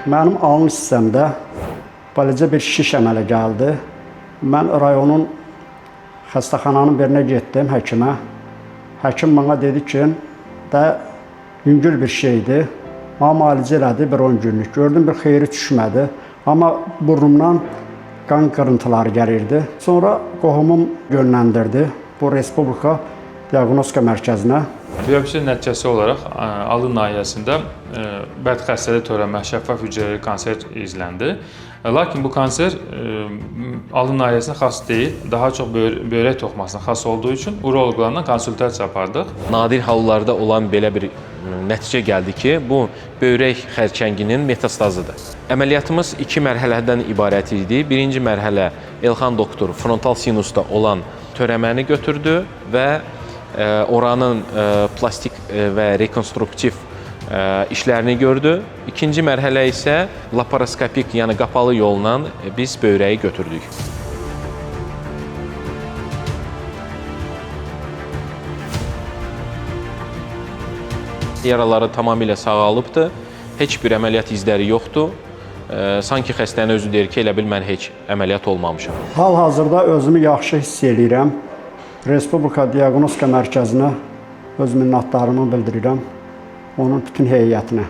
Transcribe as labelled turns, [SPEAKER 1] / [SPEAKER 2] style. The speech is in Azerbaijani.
[SPEAKER 1] Mənim alın hissəmdə beləcə bir şiş əmələ gəldi. Mən rayonun xəstəxananın birinə getdim həkimə. Həkim mənə dedi ki, də yüngül bir şeydir. Mənə müalicə elədi bir 10 günlük. Gördüm bir xeyri düşmədi. Amma burnumdan qan qırıntıları gəlirdi. Sonra qohumum yönləndirdi bu Respublika Diaqnostika Mərkəzinə.
[SPEAKER 2] Biopsiya nəticəsi olaraq alın nahiyəsində bəd xəstəli törəmə, şəffaf hüceyrəli kanser izləndi. Lakin bu kanser alın nahiyəsinə xas deyil, daha çox böyrək toxumasına xas olduğu üçün uroloqlarla konsultasiya apardıq.
[SPEAKER 3] Nadir hallarda olan belə bir nəticə gəldi ki, bu böyrək xərçənginin metastazıdır. Əməliyyatımız iki mərhələdən ibarət idi. Birinci mərhələ Elxan doktor frontal sinusda olan törəməni götürdü və oranın plastik və rekonstruktiv işlərini gördü. İkinci mərhələ isə laparoskopik, yəni qapalı yolla biz böyrəyi götürdük. Yaraları tamamilə sağalıbdır. Heç bir əməliyyat izləri yoxdur. Sanki xəstənin özü deyir ki, elə bil mən heç əməliyyat olmamışam.
[SPEAKER 1] Hal-hazırda özümü yaxşı hiss eləyirəm. Respublika Diaqnostika Mərkəzinə öz minnətdarlığımı bildirirəm. Onun bütün heyətinə.